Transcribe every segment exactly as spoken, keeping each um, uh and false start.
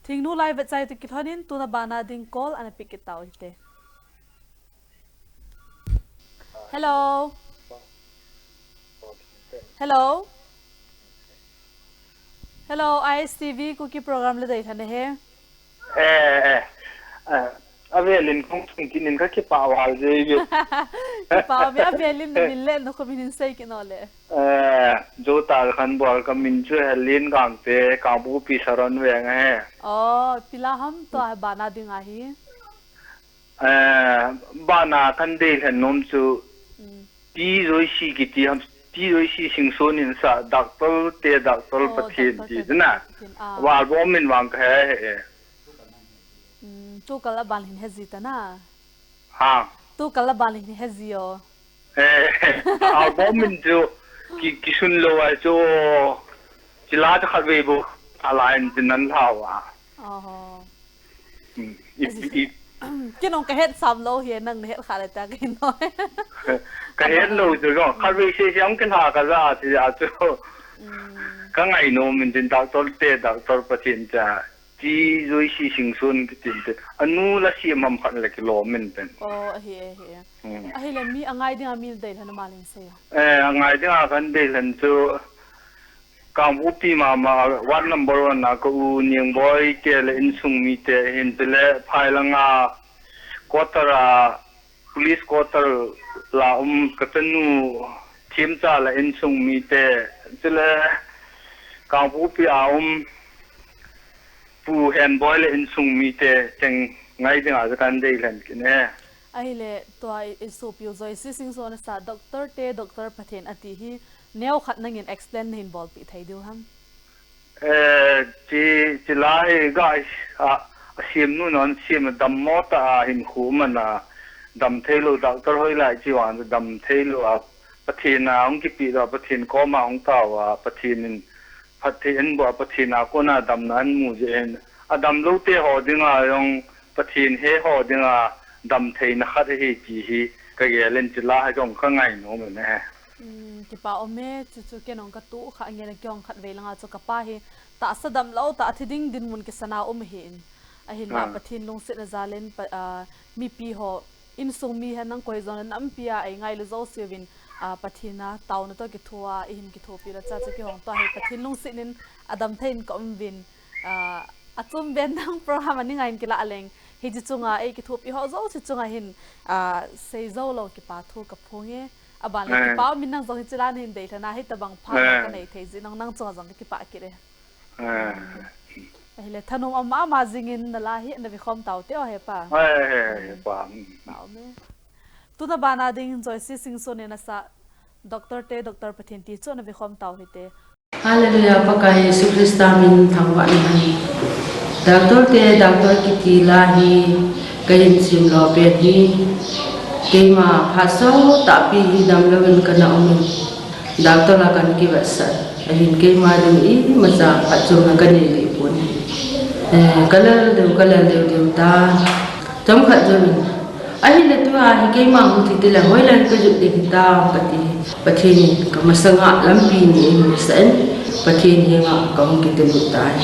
Thingnu lai vetchai toh kilhonin tuna bana ding call ana pick kit tau hite. Hello. Hello. Hello, I S T V Kuki program le dei thane he. Eh, eh. Eh, avelin kong sung kinin ka kipa wal je yo. Kipa mi avelin na min le no ko min sei kino le. Eh, jo ta khan bol ka min chu Helin Gangte, Kangpokpi Saron veng he. Oh, pila ham to bana ding ahi. Eh, bana kan dei lhen nom chu Mm. Pi Joyce kiti ham, Pi Joyce Singson in sa, Doctor te, Doctor Oh, Pathen Doctor ti te, na. Doctor Pathen, ah. Wa album min wang ka he he. Mm, tu kala ban hin he ji ta na. Ha. Tu kala ban hin he ji o. Eh, album min chu ki, kisun lo ai chu chila ta khat ve bu ala in tin nan lawa. Oh. Hmm. I, Aji. I, Kinong ka het sam lo hi nang na het kha le ta kin noi. Ka het lo chu jong. Kha ve se se ang kin ha ka ja ti a chu. Mm. Ka ngai nom in tin Doctor te, Doctor Pathen cha. Pi Joyce Singson kitin te. Anu la si mam khan le kilo min pen. Oh, ahi, ahi. Hmm. Ahi le mi angai ding a mi dei lhan ma ling se. Eh, angai ding a kan dei lhan chu. Kangpokpi mama, ward number one a ka u Ningboi te le insung mite, hin te le Phailanga quarter a, police quarter la um ka chanu Themcha le insung mite, chule Kangpokpi a um Pu Henboi le insung mite, cheng ngai ding a kan dei lhan kine. Ahile, tua i, i sopiu Joyce Singson a sa, Doctor te, Doctor Pathen ati hi, neo khat nangin explain nahin bolpeh thei diu ham? Eh, chi, chi lai ga, a, a siam nu non siam dam mo ta a hin khu man a, dam thei lo, Doctor Hoilai chi wan dam thei lo a, Pathen a hung kipi lo, Pathen koma hung tao a, Pathen in phatthei an boh a, Pathen a kona damna an mu jeh in, a dam lo te ho dinga jong, Pathen he ho dinga dam theina khat ahi ti hi ka gel in, chila ha jong ka ngai nom e. Hmm, kipa um e, chu chu ken ong ka tu kha nge na kiong khat vei langa chu ka pa hi tahsa dam lo ta thi ding dinmun kisana um hi in. Ahin la Ah. Pathen lungsetna jal in pa, ah, mipi ho insung mi hen nang koi jong le nampi a ei ngailu jouse uvin, ah, Pathen a taona toh kithoa, i hin kithopi lo cha chu kihong to hi Pathen lungset in a dam thei in ka um uvin. Ah, a chom ben nang program a ni ngai in kila leng. Hiche chunga ei kithopi ho jouse chunga hin, ah, sei jou lou kipa thu ka phong e. A ban le Eh. Kipa um in nang jong hiche la na hin dei lhana hi tabang pha Eh. Ka nei thei jeh in nang, nang chunga jong ka kipa kit e. Eh. Ahile thanom ama ama jing in na la hi na ve khom tau te o he pa. Eh, eh, eh, pa. Tau me. Tuna bana ding Joyce Singson in a sa Doctor te, Doctor Pathen ti chu na ve khom tau hite. Hallelujah, Pakai Jesu Christa min thangvah in. Doctor te, Doctor kiti la hi ka hin sim lo pen hi. Keima phat sot tahpi hi dam louvin ka na um in. Doctor a kan kivetsah. Ahin keima ding imacha phatchomna ka nei deh pon. Eh, ka lel deu, ka lel deu deu ta. Chomkhat jouvin. Ahile tua hi keima hung thi tile hoilai ka jot ding hitam ka ti. Pathen in ka masanga lampi nei in masah in. Pathen henga ka hung kiti lut tai.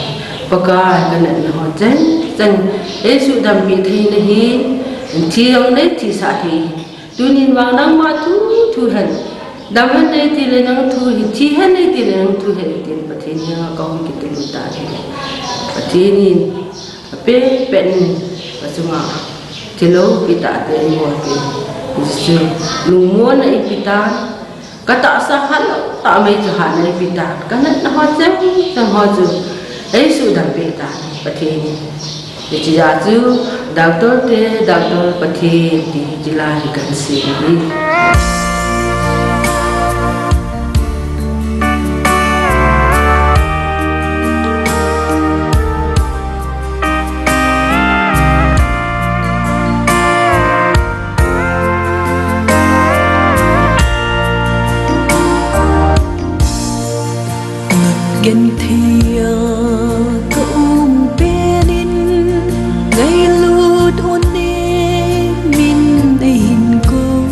Pakai ka natna ho cheng cheng. Jesu dampi theina hi. Thi jong nei thisah thei. Tunin vang nangma thu thu hen. Dam hen nei tile nang thu hi, thi hen nei tile nang thu hen tin Pathen henga ka hung kiti lut tai. Pathen in apeh peh in ka chunga thilou pi tate ei bol te. Jesu lungmonna ei pi tan, ka tahsa hat lou tah mai chu hatna ei pi tan, ka natna ho cheng cheng ho chu ei sudam peh tan Pathen in. Hiche jeh a chu, Doctor te, Doctor Pathen ti hiche la hi kan sei hi. Genthei a ka um pen in ngailut un e min nei hin kou.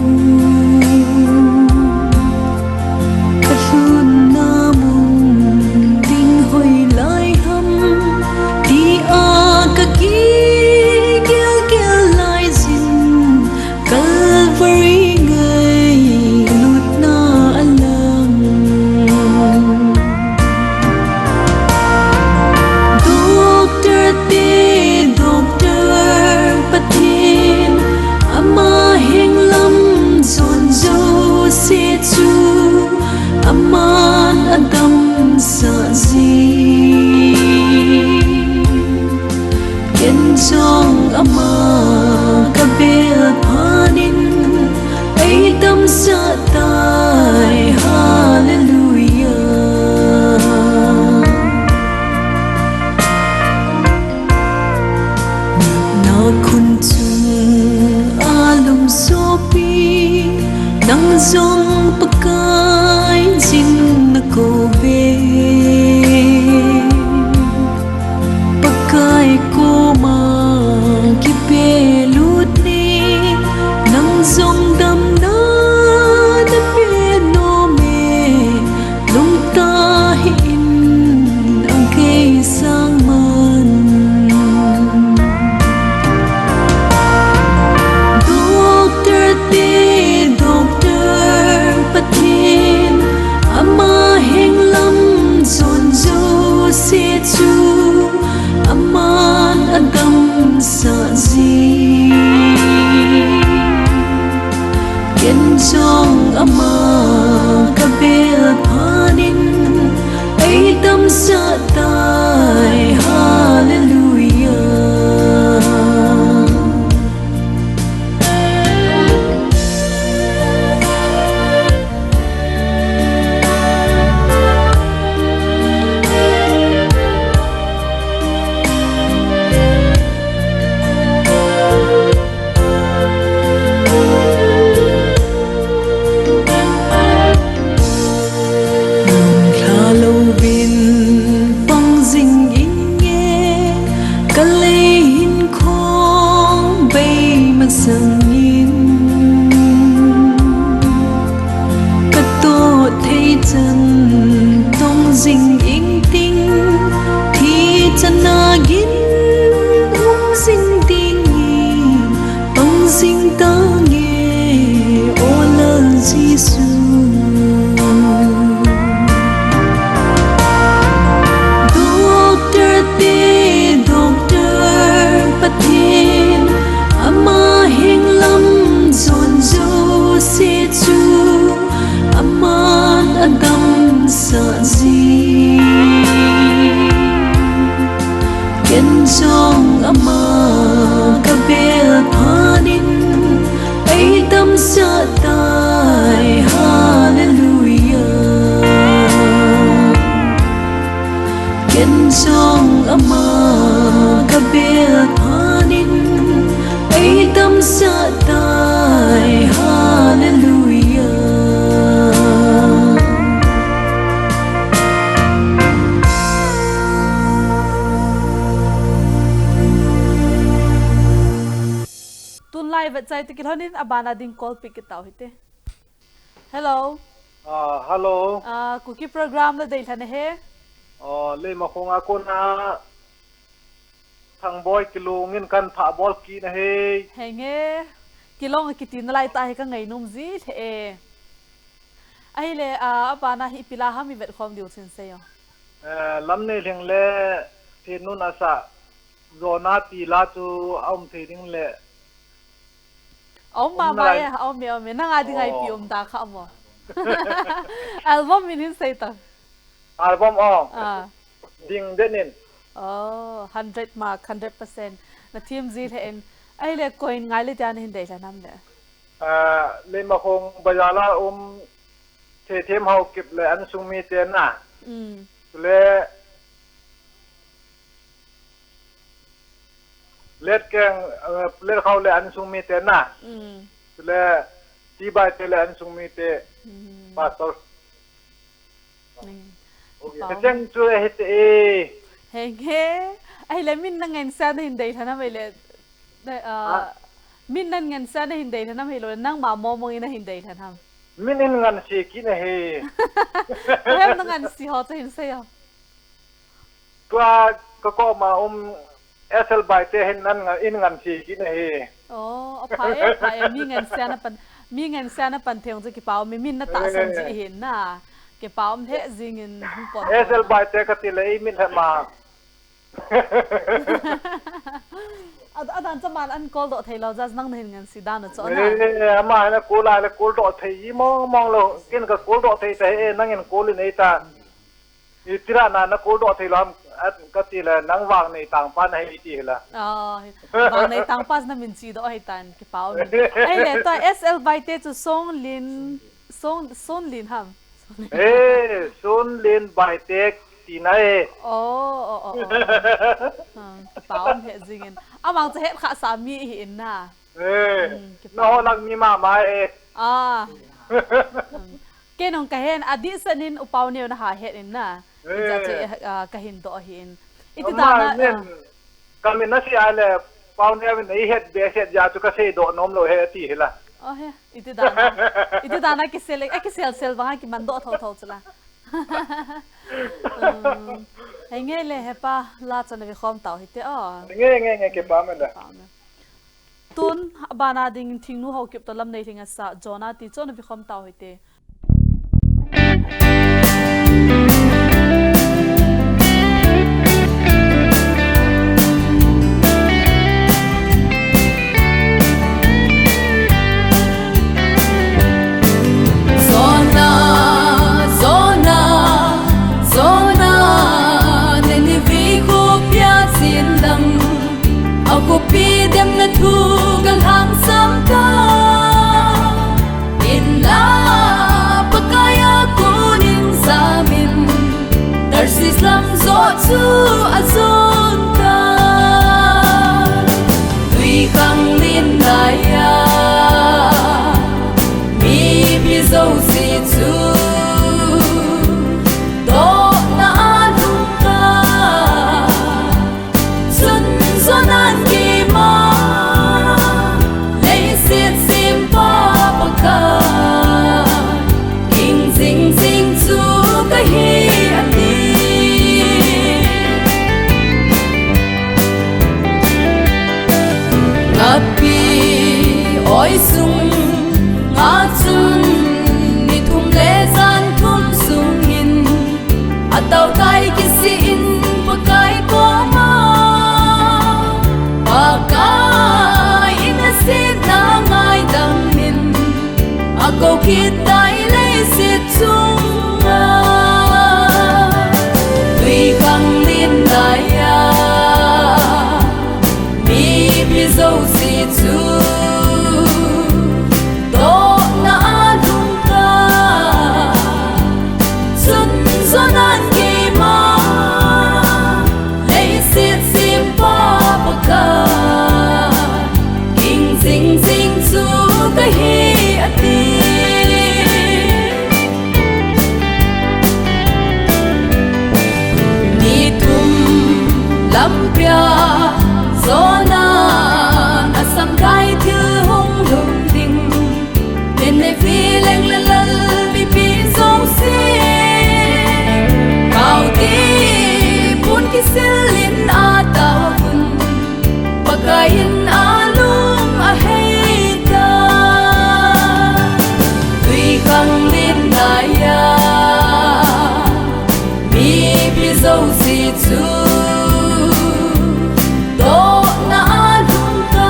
Leihin khong bei masangin, ka toh thei chan tong jing ing ting, thi chana gin um jing ding in, pang jing tange, O Lal Jesu. Doctor te, Doctor Pathen, ama heng lam jon jouse chu, aman adamsah ji. Ken jong ama ka bel phat in, ei damsah tai, Hallelujah. Ken jong ama ka bel phat in, ei damsah tai, Hallelujah. Tun lai vetchai te kilhon in abana ding call pick kit tau hite. Hello. Ah, hello. Ah, Kuki program la dei lhane he. Oh, Leimakhong a kona Thangboi kilung in kan phabol kit na he. Henge. Kilong kiti nalai ta hi ka ngainom ji lheh e. Ahile, ah, abana hi ipi la ham i vetkhom diu chin seiyo. Eh, Lamneilhing le Thinun asa Jona ti la chu a um thei ding le. A um mama e, a um e, a um e. Nang a dinga ipi um da kha mo. Album min hin sei ta. Album o. Ah. Ding den in. Oh, hundred mark, hundred percent. Na thim ji lheh in. Ahile koi in ngai le tia na hin dei lhah nam le. Ah, Leimakhong bazar la um Theithem Haokip le an sung mite na. Mm. Chule Letkeng, eh, Letkhao le an sung mite na. Mm. Chule Tibai te le an sung mite. Mm. Pastor. Nang. Okay. Pau. Kacheng chu hite e. Henge. Ahile min na ngen sa na hin dei lhah nam ahile. Na, ah, ha? Min na ngen sa na hin dei lhah nam ahilou le nangma momong in na hin dei lhah nam. Min in ngan se kit na he. Hem na ngan se ho chu hin seiyo. Tua ka koma um S L Baite hin nan ngan, in ngan se kit na he. Oh, apha e, apha e, mi ngen sa na pan, mi ngen sa na pan thei chu kipa um e, min na tahsan ji hin na. Kipa um lheh jing in hung pon. S L Baite kati le i min lheh ma. A, adan chaman an call doh thei lou, just nang na hin ngen se dan chu na. Eh, ama na call a le call doh thei ji mong mong lou, ken ka call doh thei ta he, nang in call in ei ta. Itira na na call doh thei lou ham, at kati le nang Vangnei tangpa na hi ti hila. Oh, Vangnei tangpa na min chi doh hi tan kipa um e. Ahile tua S L Baite chu Songlin, Song, Sonlin ham. Eh, Sonlin Baite ti na e. Oh, oh, oh, oh. Ah, kipa um lheh jing in. Amang chu het kha sa mi hi in na. Eh, mm, kipa. Na ho lang mi mama e. Ah. Mm. Kei nung ka hen, adih sen in U Paoneo na ha het in na. Eh. Ija chu, ah, ka hin doh hi in. Iti ama dan a, men, ah, ka min na si a le, Paoneo min na i het be set ja chu ka sei doh nom lou he ti hila. Oh, he. Iti dan a. Iti dan a kisel, a kisel sel bang a kiman doh tho tho chu la. Um, henge le hepa, la chan a vi khom tau hite o. Nge, nge, nge, kipa me le. Kipa me. Tun, abana ding Thingnu Haokip toh Lamneilhing asa, Jona ti chon a vi khom tau hite. Jona, Jona, Jona, Nineveh khopi a chindam. A khopi demna thu ka lhangsam ta. In la, Sunga chun ni thum le jan thum sungin, atao kai kisih in Pakai koma, Pakai in asetna ngaidam in, akou kit tai leiset chunga. Twikhanglen laiya mipi jouse chu dohna a lhung tai. Chun Jonah in keima leiset sempa Pakai, ging jing jing chu kahi, ati. Ni thum lampia Jonah in asam kai thil hung lhung ding. Nineveh leng le lal mipi jouse, kaote pun kisil in ataovun, Pakai in alung ahei tai. Twikhanglen laiya mipi jouse chu dohna a lhung tai.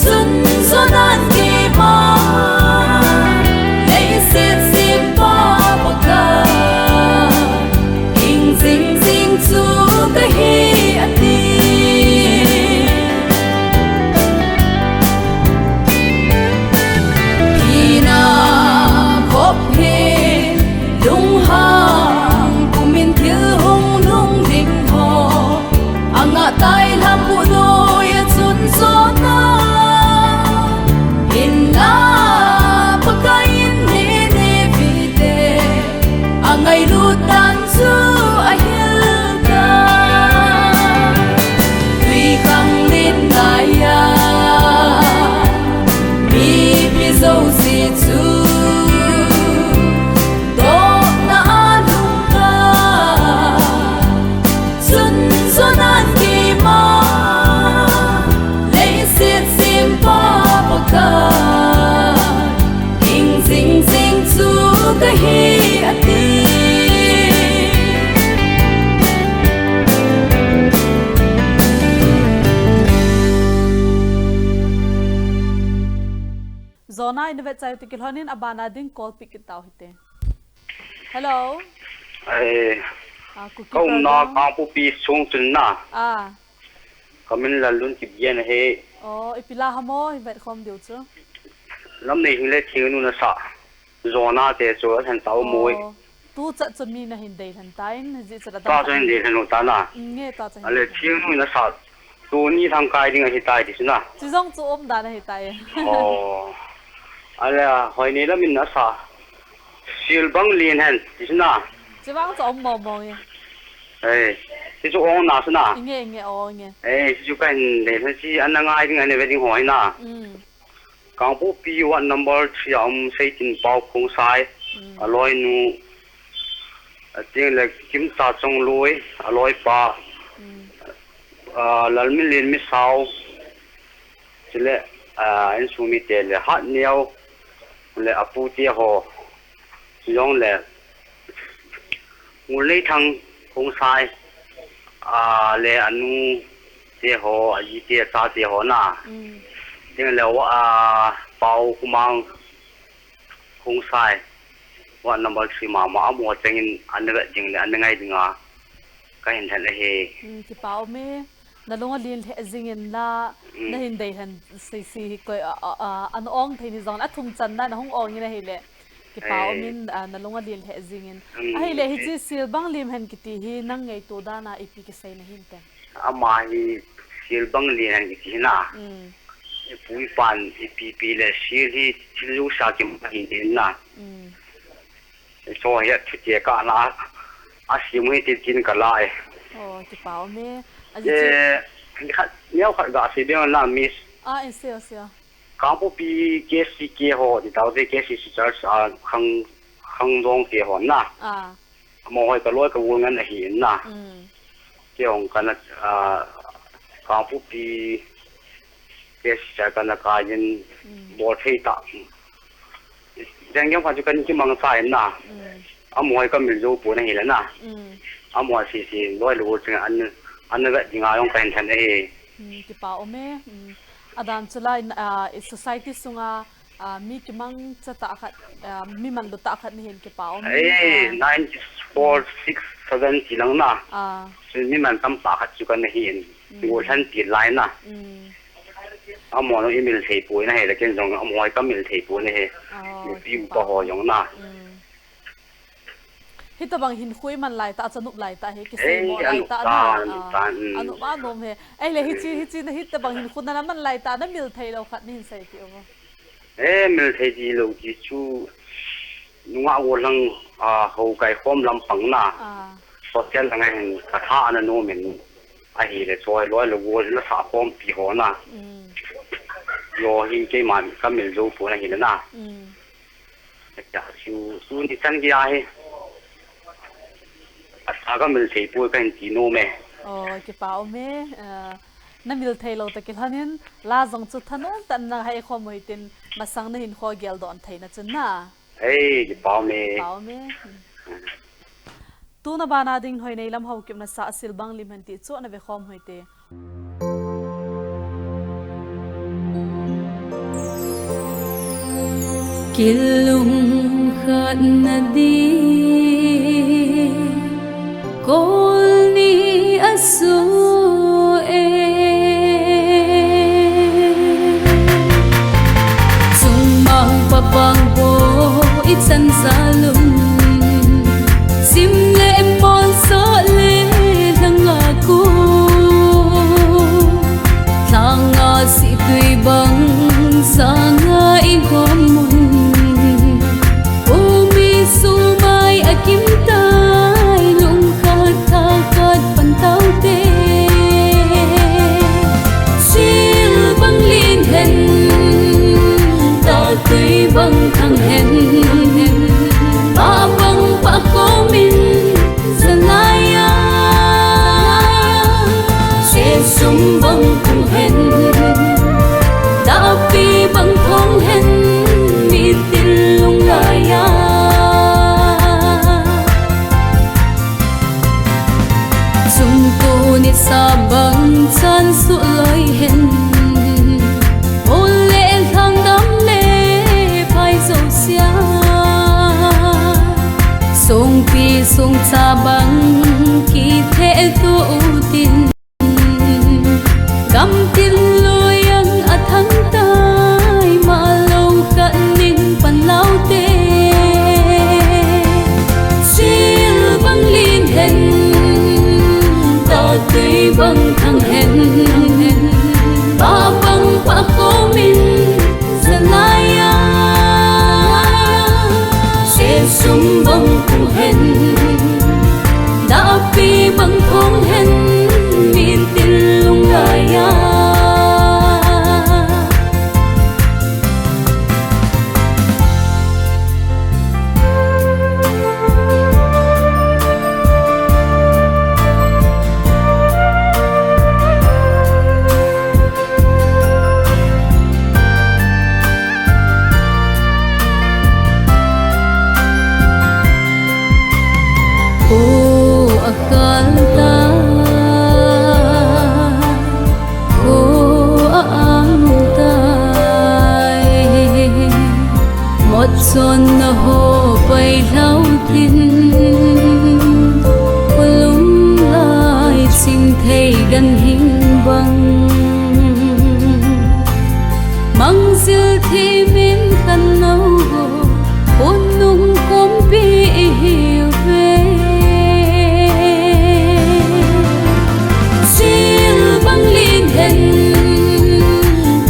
Chun Jonah in keima leiset sempa Pakai, ging jing jing chu kahi, ati. Thina khop hi lunghang pumin thil hung lhung ding ho, angah tai lhampu noiya chun Jonah in la, Pakai in Nineveh te angailut dan chu ahil tai. Twikhanglen laiya mipi jouse chu dohna a lhung tai. Chun Jonah in keima leiset sempa Pakai, ging jing jing chu kahi, ati. Jonah in avet chai ti kilhon in abana ding call pick kit tau hite. Hello. Eh, ah, Kuki ka umna program. Kangpokpi sung chun na. Ah. Kamin Lalun Kipgen ahi. Oh, ipi la ham o, ivet khom diu chu. Lam nei hing le thingnu nasa. Jonah te chu asan tau mui. Oh, tu chat chu mi nahin dei lhan tain, ji chu la ta dang chu hin dei lhan u ta na. Mm, nge ta chu hin ale dei lhan. Thingnu nasa. Tuni thangkai ding ahi tai ti chu na. Chi jong chu um dan ahi tai. Oh. Ale, hoi nei lamin nasa. Sil bang lien hen, ti chu na. Chi bang chu um mo mo nge. Eh, ti chu ong na chu na. Nge, nge, oh, nge. Eh, ti chu kahin dei lhan si, ana ngai ding, ana ve ding hoi na. Mm. Kangpokpi ward number three a um Seitinpao Khongsai, mm, aloinu, ating le Kimtachongloi, aloipa, mm, ah, Lalminlen Misao, chule, ah, insung mite le Hatneo, le apu te ho, chujong le, Ngulneithang Khongsai, ah, le anu te ho, aji te, acha te ho na. Mm. Ding le, ah, Pao Kumang Khongsai, ward number three mama, amaho chengin ana vet ding le, ana ngai dinga, kahin lhen ahi. Mm, kipa um e. Nalung alen lheh jingin la, mm, nahin dei lhan sei sei hi koi, a, a, a, ana ong thei ni jong, athum channa nahung ong in ahile. Kipa um in, a, nalung alen lheh jingin. Mm. Ahile, hiche sil bang lien hen kiti hi nang ngaito dan a ipi kisei nahin te. Ama hi sil bang lien hen kiti hi na. Mm. Ipu ipan ipi ipi le sil hi thil jouse a kimat ahi na. Mm. Cho hi a thute kana, a sim hi tin tin ka lai. Oh, kipa um e. A ji chu. Eh, khat, neo khat ga sei beng na miss. Ah, in sei o, sei o. Kangpokpi K C K ho, ti tau te K C C Church, ah, khang, khangdong te ho na. Ah. Mo hoi ka loi ka vul ngan ahi na. Mm. Te hong kana, ah, Kangpokpi Yes, cha kana ka jin bol thei ta. Jeng jeng khan chu kan kimang sa in na. Amo hi ka mil jou pon ahi le na. Amo si si loi lu ching an an vet ding a jong kan than e. Kipa um e. Adan chu la in, ah, i society sunga, ah, mi kimang cha ta khat, ah, mi man lu ta khat ni hin kipa um e. Ei, nine four six seven ti lang na. Ah. Chu mi man tam pa khat chu kan hin. Go than ti lai na. Amo no i mil thei poi na he, lakin jong amo hi ka mil thei poi na he. Nupi upa ho jong na. Hitabang hin khu i man lai ta, cha nup lai ta he, kisei mo lai ta na. Anup a nom he. Ei le hichi, hichi na hitabang hin khu na man lai ta, na mil thei lo khat ni hin sei ti o. E, mil thei ti lo ti chu. Nunga gollhang, ah, ho kai khom lampang na. Social lang a hin ka tha ana nom in ahi le choi loi le gol na sa khompi ho na. Yo hi keiman ka mil jou pon ahi le na. Acha chu, chu ni chan gei a hi. Asa ka mil thei poi kan ti nom e. Oh, kipa um e. Ah, na mil thei lo ta kilhon in la jong chu thanom tan na hai khom u hitin masang na hin kho gel don thei na chun na. Ei, kipa um e. Kipa um e. Tuna bana ding Hoineilam Haokip na sa Silbang Lim hen ti chu ana ve khom u hite. Kilungkhat na di kol ni asu e. Sungmang papang bo i chan zalum. Sim le mon so le langa ku. Langa si tui bang sanga i gomun. Umi sumai akim tai lungkhat thakat pan taute. Silbang lin hen, tatui bang thang hen. Pa bang pa khomin, zalai a. Sesum bang thang hen, dapi bang thong hen, mitin lunglai a. Sungtu ni sa bang chan su loi hen, ole thang dam le phai zo sia. Sungpi sungcha bang kithe tu utin. Gamtin loiyang athang tai, malo khat ning pan laute. Sil bang lin hen, tatui bang thang hen, pa bang pa khomin, zalai a. Sesum bang thang hen, dapi bang thong hen, mitin lunglai a. Ko a kal ta, ko a ang tai. Mot son na ho pai lau tin, ko lum lai ching thei gan hing bang. Mangzil thi min kan nau ho, unung kumpi i hiu ve. Sil bang lin hen,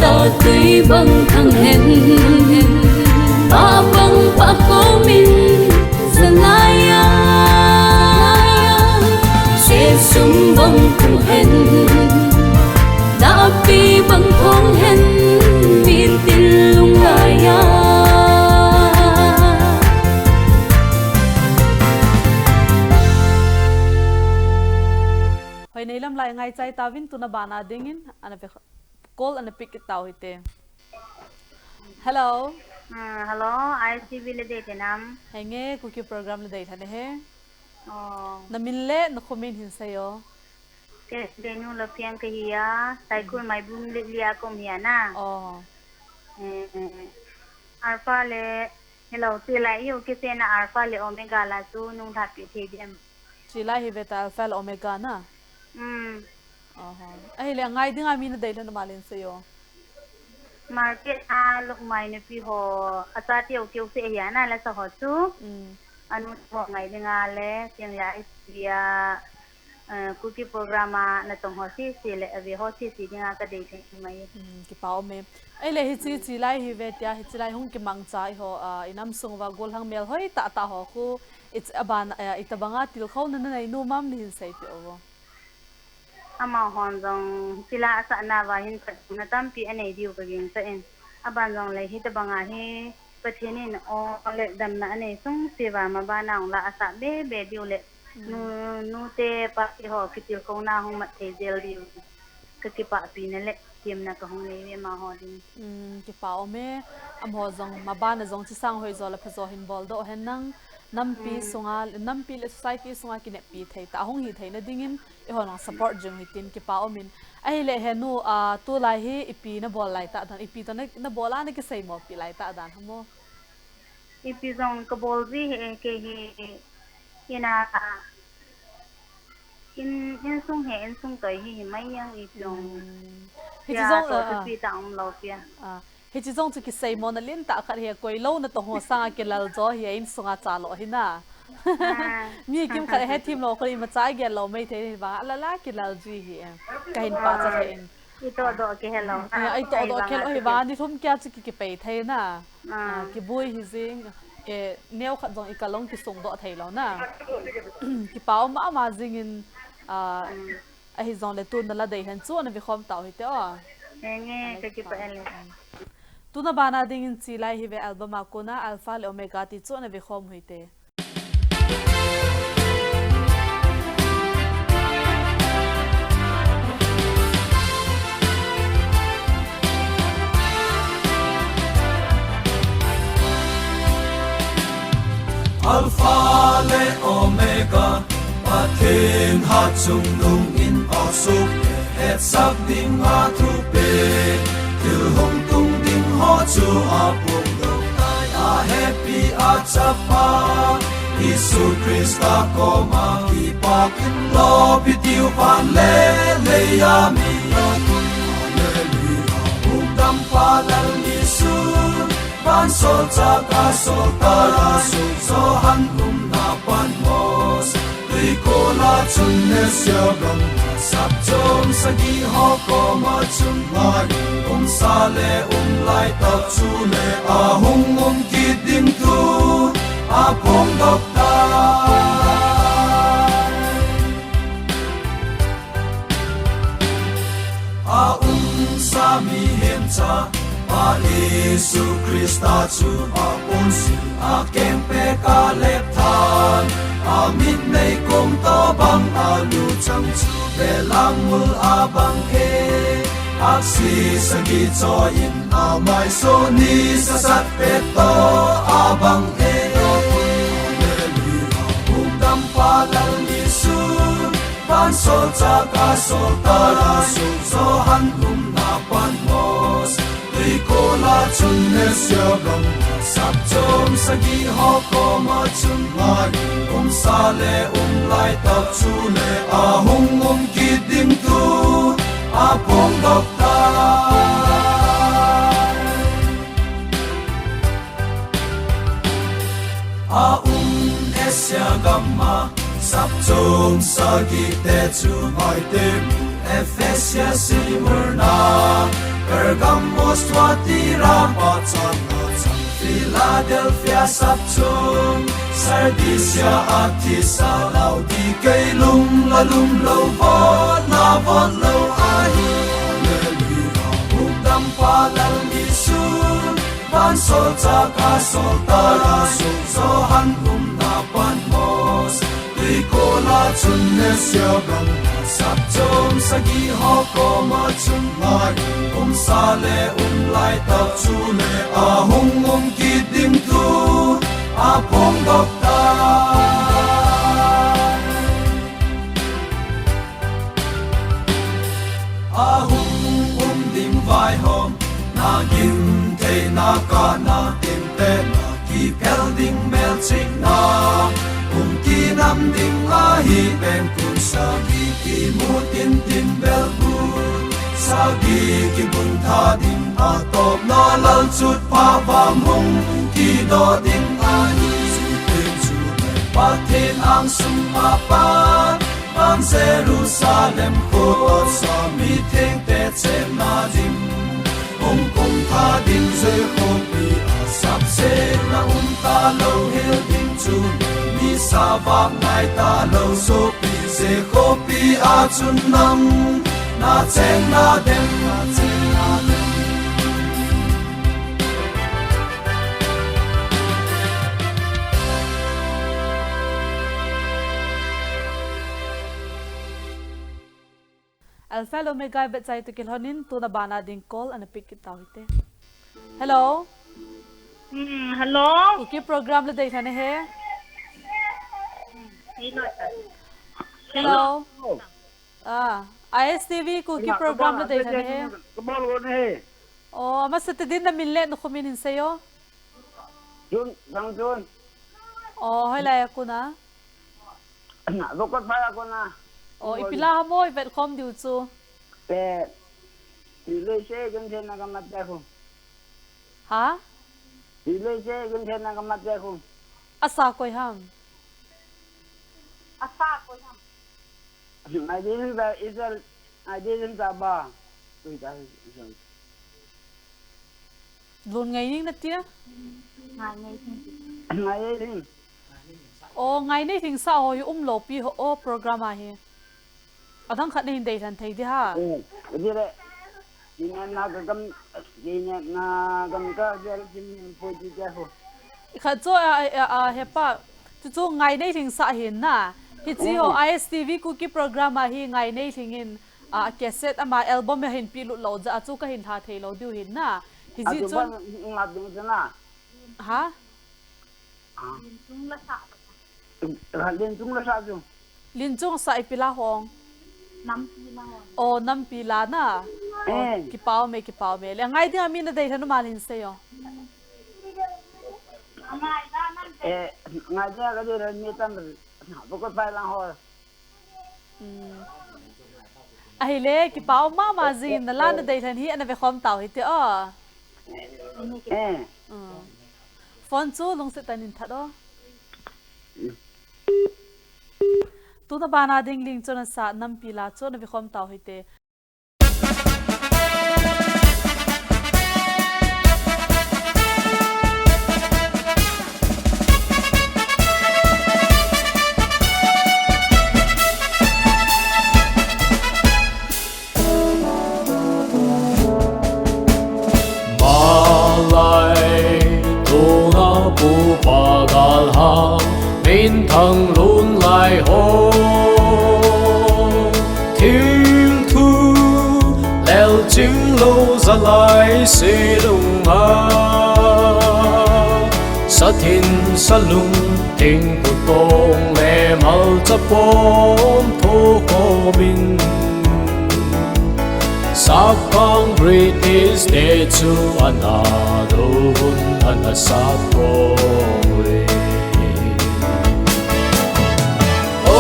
tatui bang thang hen, pa bang pa khomin, zalai a. Sesum bang thang hen, dapi bang thong hen, mitin lunglai a. Hoineilam lai ngaichai tauvin tuna bana dingin, ana ve kho. Call ana pick kit tau hite. Hello. Ah, hello, I C V le dei te nam. Henge, Kuki program le dei thane he. Oh. Na min le na khomin hin seiyo. Ke denu la piang ka hi a, Saikul Maibung le lia kom hi a na. Oh. Eh, eh, Alpha le, hello, ti lai yo ke se na Alpha le Omega la chu nung that pi thei dem. Chilai hi ve ta Alpha le Omega na. Hmm. Oho. Ahile ngai dinga mi na dei lhon ma len seiyo. Market a luk mai na pi ho, a sa teu keu se hi a na la sa ho chu. Hmm. Anu ho ngai dinga le, tiang le ai sia, eh, Kuki program a na tong ho si si le, ave ho si si dinga ka dei thei mai. Hmm, kipa um e. Ahile hichi, chilai hi ve tia, hichi lai hung kimangcha i ho, ah, i nam sung uva gollhang mel hoi tah tah ho khu, It's aban, eh, itobanga tilkhouna na nei nom am, nei hin seipeh uvo. Amahon jong hichi la asah nauva hin phatchomna tampi anei diu ka ginchat in. Aban jongle hitobanga hi Pathen in o le damna anei sung siva maban a jong la asah be be diu le. Mm. Nu, nute pate ho kitilkhouna hung mat thei jel diu. Ka kipahpina le themna ka hung nei ve amaho ding. Um, kipa um e, amaho jong, maban a jong chisang hoijo le phajo hin boldoh hen lang, nampi sunga, nampi le society sunga kineppi thei tah, ahung hi theina dingin, eihon jong support jing u hitin kipa um in. Ahile henu, ah, tulai hi ipi na bol lai tah dan, ipi toh na, na bol a na kiseimo pi lai tah dan ham o. Ipi jong ka bol ji hi, kei hi, ina, in, insung hi, insung toh hi, hi mai jeng ipi jong. Hmm. Hichi jong, ah, ah. Pi ta um lou pia. Ah. Hichi jong chu kiseimona lentah khat hi, koi lou na tong ho sanga kilal jo hi, insunga cha lou hi na. Ah. Mi kimkhat hethem lou, koi imacha gel lou maithei hi vang, alala kilal ji hi. Ka hin pachat hi in. I tohdoh kei helou. Eh, i tohdoh kei helou hi vang, ni thum kia chu ki, kipei thei na. Ah. Ah, kibui hi jing, eh, neokhat jong i kalong kisungdoh thei lou na. Kipa um mama jingin, ah, ahi jongle tun na la dei hen chu ana vekhom tau hite o. Henge, ka kipah e le. Tuna bana dingin chilai hi ve album a kona Alpha le Omega ti chu ana vekhom u hite. Alpha le Omega, Pathen hatchungnung in asuk le hetsah dinga thupeh, thil hung tung ding ho chu aphongdoh tai, ahepi achapa, Jesu Christa koma kipa kin lopi tiu van le lei a mi. Hallelujah, hukdampa Lal Jesu, Vansol chaka soltah a sung Johan umna pan mos, twikol a chun Mesia gamna sapchom sagi ho koma chun ngai, umsa le umlai tah chule ahung um kit ding thu aphongdoh tai. Aumsa mihem chapa Jesu Christa chu aponsil a kengpeh a lep than, amit meikong toh bang a luchang chu belam mul a bang e, aksi sagi choi in amai so ni sasat pet toh a bang e. Hallelujah, hukdampa Lal Jesu, Vansol chaka soltah a sung Johan umna pan mos, twikol a chun Mesia gamna sapchom sagi ho koma chun ngai, umsa le umlai tah chule ahung um kit ding thu aphongdoh tai. Aum Asia gam'a sapchom sagi te chu ngaite mu, Ephesia, Smyrna, Pergamos, Thyatira, Pachanga, Philadelphia sapchom, Sardisia, Athisa, Laodikei, lum la lum lou, vot la vot lou ahi. Hallelujah, hukdampa Lal Jesu, Vansol chaka soltah a sung Johan umna pan mos, twikol a chun Mesia gam'a sapchom Sagi ho koma chun ngai, umsa le umlai tah chu le ahung um kit ding thu aphongdoh tai. Ahung um ding vaihom, na gimtheina kana, timtehna kiphel ding melchihna, um kinam ding ahi beng kun sagi kimu tintin bel kun sagi kibung tha ding, atopna lalchutpha vang hung kidoh ding ahi. Suteng sule Pathen angsung apat, Pan Jerusalem khosah mithengte chenna ding, hung kumtha ding, joi khopi a sapsetna um talou hel ding chu, mi savak ngai talou sopi, joi khopi a chun nang na chenna dem, na chenna dem. Alpha le Omega i vetsah toh kilhonin tuna bana ding call ana pick kit tau hite. Hello. Hmm, hello. Kuki program le deilhen ahi. Hello. Hello. Ah, I S T V Kuki program le deilhen ahi. Kabol gon ahi. Oh, amasa tah in namin le nakho min hin seiyo. Jun, Jang Jun. Oh, hoilai a kona? Vokot phai a kona. Oh, ipi la ham o, i vetkhom diu chu. Te, i lei se kan thena ka mat te khu. Ha? I lei se kan thena ka mat te khu. Asa koi ham? Asa koi ham? Ngai din ba Israel, ngai din ta ba. Ui ta Israel. Lun ngai ning na tia? Ngai ngai ding. Ngai ngai ding. O, ngai nei ding sa ho hi umlou pi ho, o, program a hi. Adang khat nei hin deilhen thei di ha. Eh, di le. Di ne na ka gam, di ne na gam ka gel din po di de ho. Khat chu a, a, a, he pa. Chu chu ngai nei ding sa hin na. Hi chi ho, eh, I S T V Kuki program a hi ngai nei ding in. A, cassette ama album a hin pi lut lou ja, a chu ka hin lha thei lou diu hin na. Hi a ji chu chun ba nga ding chu na. Ha? Ah. Linchung la sa chu. Linchung sa ipi la hong. Nampi la hong. Oh, nampi la na. Oh, eh, kipau me, kipau me. Le ngai dia mi na deilhen u mal hin seiyo. Eh, ngai dia ka deilhen mi tam. Vokot phai lang ho. Hmm. Ahile, kipau mama jing in, na la na deilhen hi, ana vekhom tau hite o. Eh. Hmm. Phone chu lungset tah in that o. Tuna bana ding Linchung sa nampi la chu ana vekhom tau hite. Malai tuna pu pagal ha, minthang lun lai ho. Thil thu lel ching lo za lai se lung a. Sa thin sa lung ting pu tong le mal cha pom tho ko min. Sap pang British te chu ana do hun ana sap ko e. O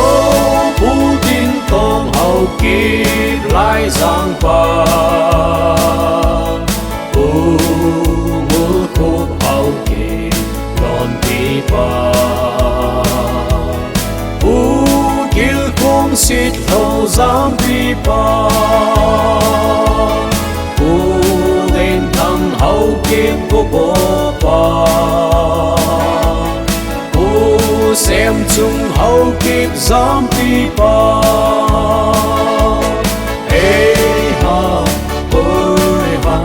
Pu Tin Tong Haokip Laijang pa, Pu Ngulkhup Haokip Lonpi pa, Pu Gilkhum Sitlhou Jampi pa, Pu Lenthang Haokip Kokop pa, Pu Semchung Haokip Jampi pa. Ei ha, oi ha,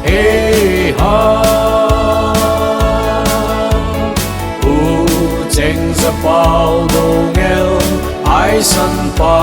ei ha. Pu Chengzapao Doungel Aisan pa.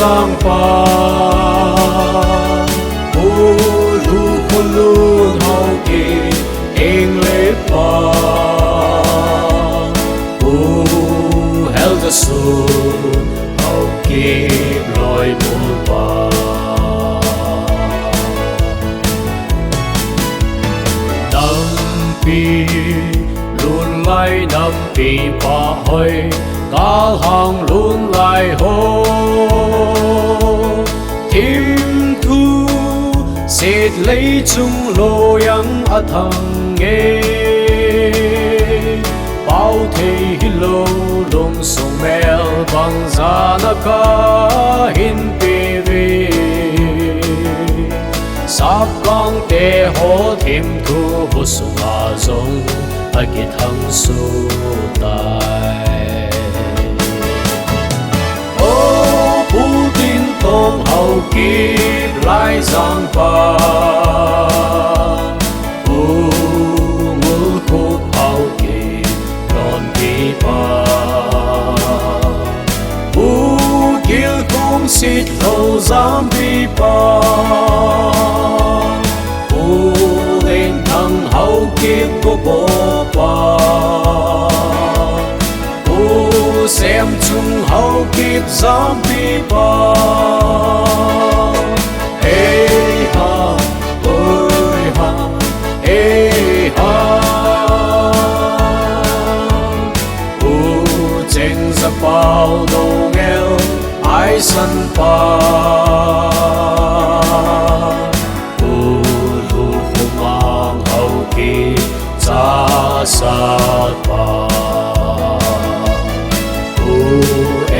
Sangpa, Pu Lhukhonlun Haokip, English pa, Pu Heljasun Haokip, Loibol pa. Nampi lunlai nampi pa hoi, kalhang lunlai ho. Thimthu set lei chung loiyang athang e. Pao thei hilou lungsung mel bang jana kahin pe uve. Sapgang te ho thimthu bu sunga jong akithang sutai. O Pu Tintong Haokip, Laijang pa, Pu Ngulkhup Haokip, Lonpi pa, Pu Kilkhum Sitlhou, Jampi pa, Pu Lenthang Haokip, Kopo pa, Pu Semchung Haokip, Jampi pa. Hei ha, hoi ha, hei ha. Pu Chengzapau Doungel, Aisan pa, Pu Lhukhomang Haokip, Chasat pa, Pu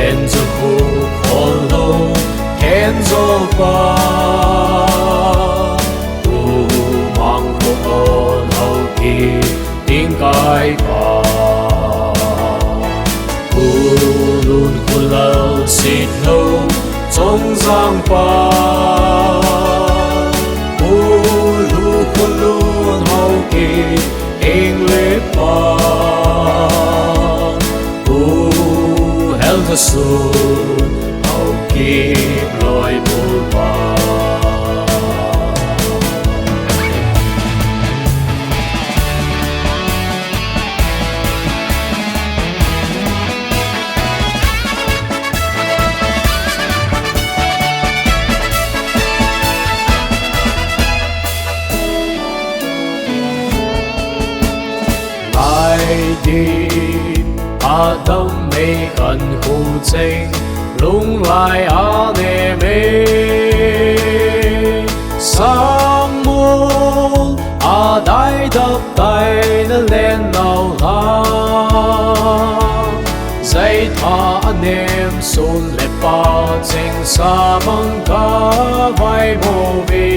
Enjakhup Kholhou, Khenjo pa, Pu Mangkhokon Haokip, Tingkai pa, Pu Lunkholal Sitlhou, Chongjang pa, Pu Lhukhonlun Haokip, English pa, Pu Heljasun Haokip, Loibol pa. Laidip a dam mei kan hu cheng, Lunglai a nem e. Sangmol a dai dap tai na len nau hlang, Jaitha a nem sun le pa cheng sa bang ka vai mo ve.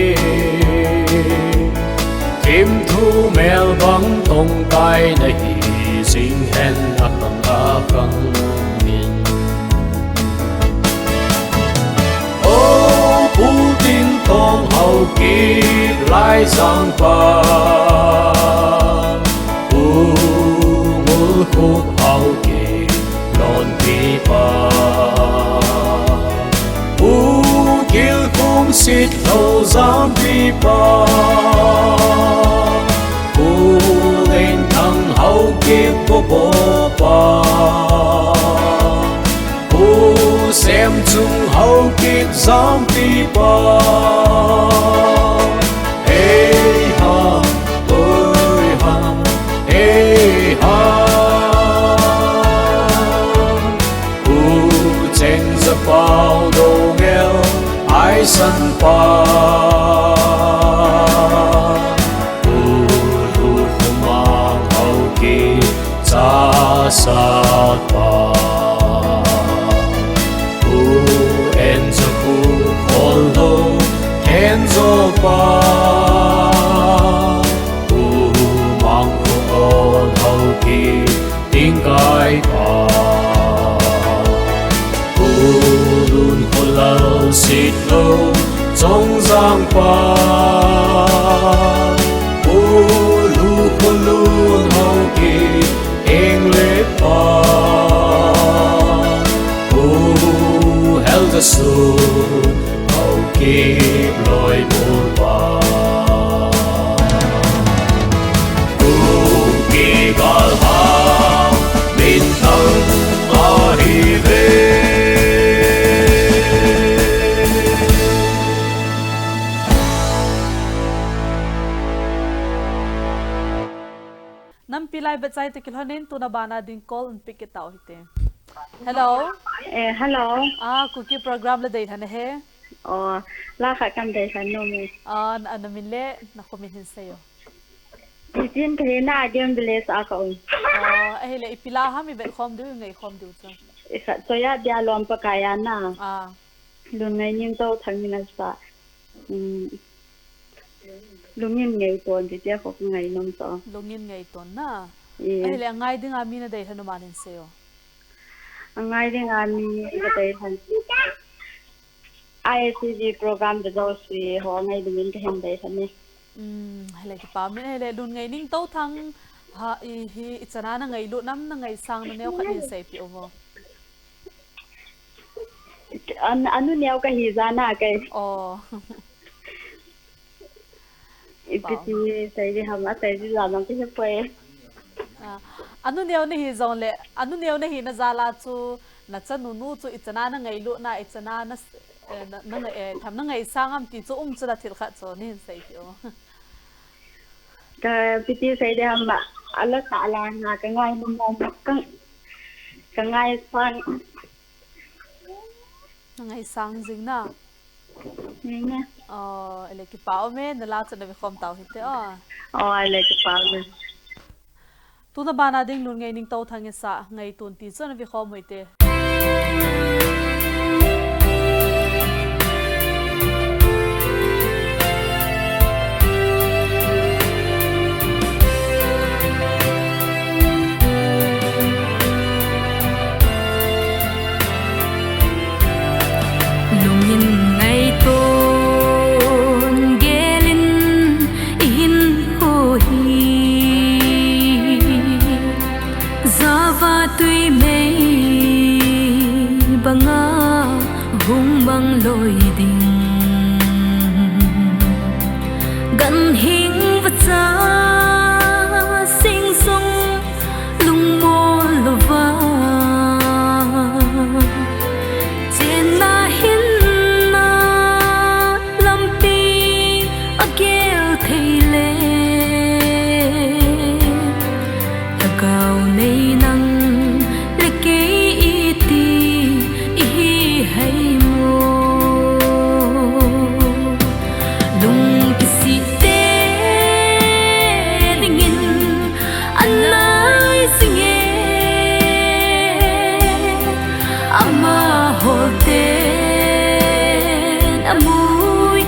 Thimthu mel bang tongkai na hi jing hen, a kang a kang in. O Pu Tintong Haokip, Laijang pa, Pu Ngulkhup Haokip, Lonpi pa, Pu Kilkhum Sitlhou, Jampi pa, Pu Lenthang Haokip, Kopo pa, Pu Semchung Haokip, Jampi pa. Hei ha, hoi ha, hei ha. Pu Chengzapau Doungel, Aisan pa, Pu Lhukhomang Haokip, Chasat pa, Pu Enjakhup Kholhou, Khenjo pa, Pu Mangkhokon Haokip, Tingkai pa, Pu Lunkholal Sitlhou, Chongjang pa, Pu Lhukhonlun Haokip, English pa, Pu Heljasun Loibol pa. Kuki galhang minthang ahi ve. Nampi lai bechai te kilhonin tuna bana ding call in pick it out hite. Hello. Eh, hello. Ah, Kuki program le dei thane he. Oh, la kha kan dei thane me. Ah, na, na min le na khomin hin seiyo. Itin ka he na Game Village a ka um. Oh, ahile ipi la ham i vet khom diu, i ngai khom diu chu. I kha choya dia lom pa kaya na. Ah. Lun ngai ning to thang ni na sa. Um. Lungin ngeiton ti tia kho ngai nom to. Lungin ngeiton na. Yes. Ahile angai dinga mi na dei thanu manin seiyo. Angai dinga mi na dei than. I S C G program de do si ho ngai dingin ka hin dei thane. Um, hele kipa min hele lun ngai ning to thang ha i hi i chana na ngailut nam na ngaisang na neo khat in seipeh o mo. An, anu neo ka hi jana kai. Oh. Ipi ti sei di ham a sei di la nang ti he poi. Ah, anu neo na hi jong le, anu neo na hi na jal a chu, na chanu nu chu i chana na ngailut na, i chana na, eh, na, na ngai, eh, tham na ngaisang am ti chu um chu la thil khat chu, ni hin seipeh o. Ka ipi ti sei di ham a, ala ta la nga ka ngai mo mo ka, ka ngaisang. Na ngaisang jing na. Jing na. Oh, ele kipa o me, na la chu na ve khom tau hite o. Oh, ele kipa o me. Tuna bana ding lun ngai ning to thang i sa, ngaiton ti chu na ve khom u hite. Lungin ngaiton gelin i hinkho hi java tui mei banga hung mang loi ding. Ganhing vacha sing sung lungmol louva, chenna hinna lampi agel thei le, lhagao nei nang le kei iti ihi hai mo. Lung kisih te dingin anai singe, ama hol ten amui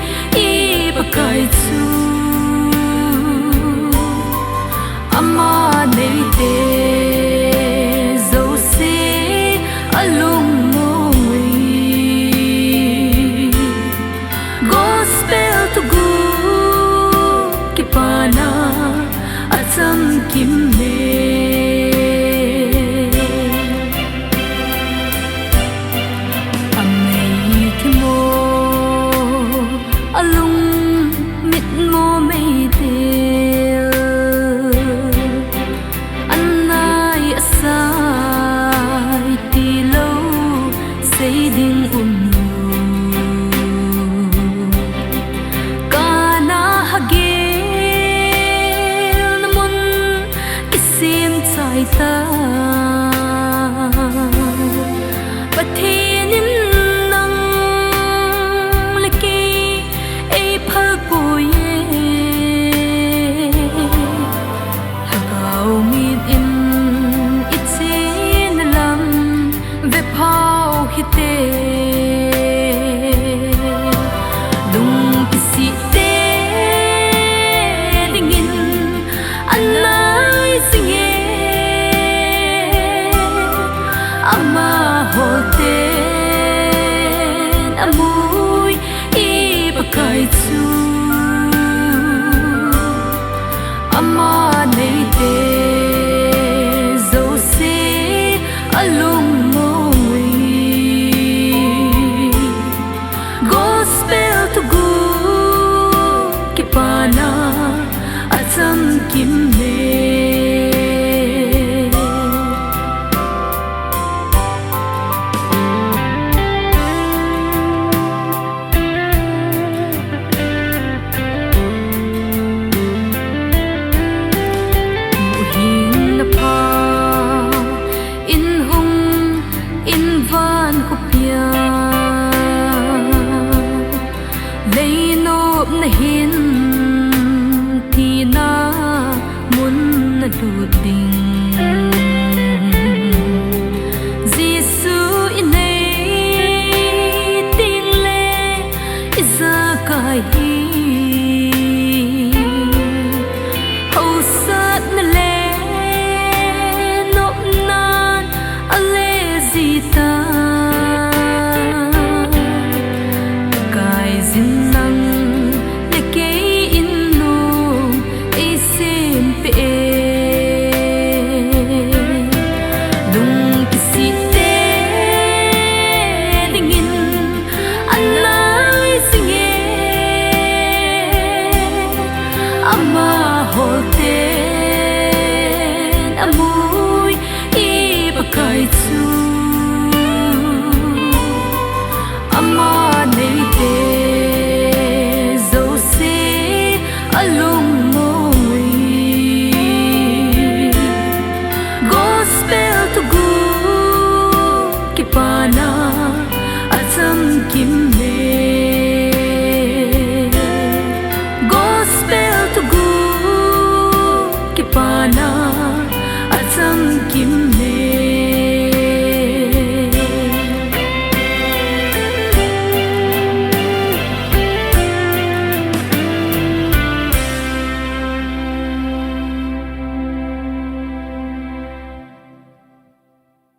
i Pakai chu. Ama neite jouse alungmong ui. Gospel thuguh kipana achamkim e. Amei thimo, alung mitmo meitel, anai asai tilou sei ding umlou. Kana hagel na mun kisem Im le. Muhin na pha, in hung, in van khopia. Leinop na hin thina mun na lut ding. Jesu i nei ting le i jakai hi